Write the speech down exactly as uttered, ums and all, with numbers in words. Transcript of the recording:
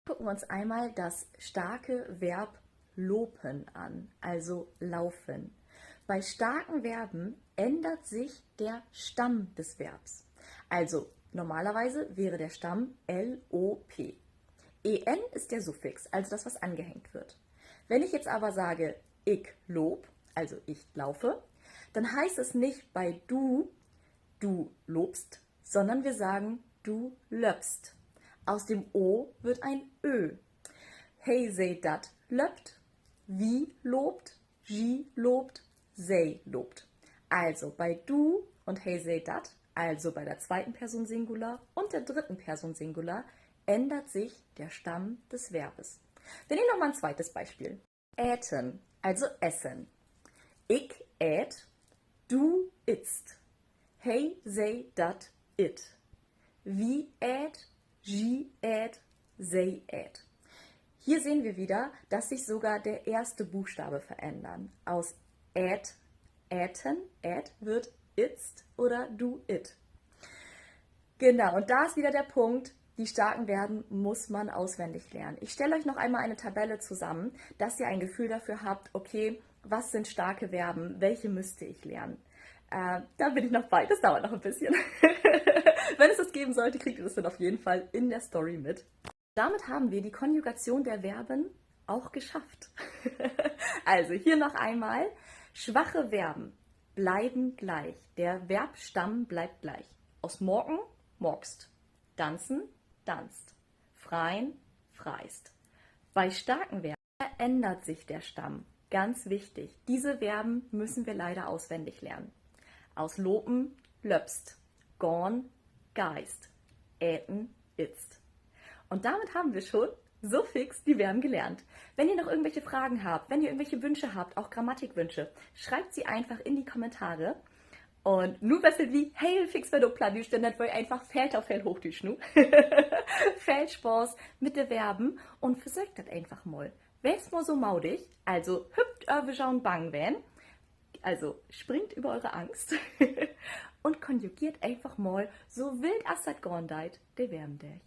Gucken wir uns einmal das starke Verb lopen an, also laufen. Bei starken Verben ändert sich der Stamm des Verbs. Also normalerweise wäre der Stamm L O P. E N ist der Suffix, also das, was angehängt wird. Wenn ich jetzt aber sage, ik loop, also ich laufe, dann heißt es nicht bei du, du lopst, sondern wir sagen, du löppst. Aus dem O wird ein Ö. He, se, dat löppt, wi loopt, ji loopt, se loopt. Also bei du und he, se, dat, also bei der zweiten Person Singular und der dritten Person Singular, ändert sich der Stamm des Verbes. Wir nehmen noch mal ein zweites Beispiel. Äten, also essen. Ik ät, du ittst. He, se, dat itt. Wi ät, ji ät, se ät. Hier sehen wir wieder, dass sich sogar der erste Buchstabe verändern. Aus ät, äten, ät wird ittst oder du itt. Genau, und da ist wieder der Punkt, die starken Verben muss man auswendig lernen. Ich stelle euch noch einmal eine Tabelle zusammen, dass ihr ein Gefühl dafür habt, okay, was sind starke Verben, welche müsste ich lernen? Äh, da bin ich noch bei, das dauert noch ein bisschen. Wenn es das geben sollte, kriegt ihr das dann auf jeden Fall in der Story mit. Damit haben wir die Konjugation der Verben auch geschafft. Also hier noch einmal. Schwache Verben bleiben gleich. Der Verbstamm bleibt gleich. Aus maken, maakst. Danzen, danzt. Freien, freist. Bei starken Verben verändert sich der Stamm. Ganz wichtig, diese Verben müssen wir leider auswendig lernen. Aus lopen, löppst, gahn, geist, äten, ittst. Und damit haben wir schon so fix die Verben gelernt. Wenn ihr noch irgendwelche Fragen habt, wenn ihr irgendwelche Wünsche habt, auch Grammatikwünsche, schreibt sie einfach in die Kommentare. Un nu wesselt wi heel fix wedder op Plattdüütsch, denn dat weer eenfach veel to veel Hoochdüütsch nu. Veel Spaaß mit de Verben un versöökt dat eenfach mal. Weest mal so modig, also hüppt över jo'n Bang ween, also springt über eure Angst un konjugeert eenfach mal so wild as dat gahn deit de Verben dörch.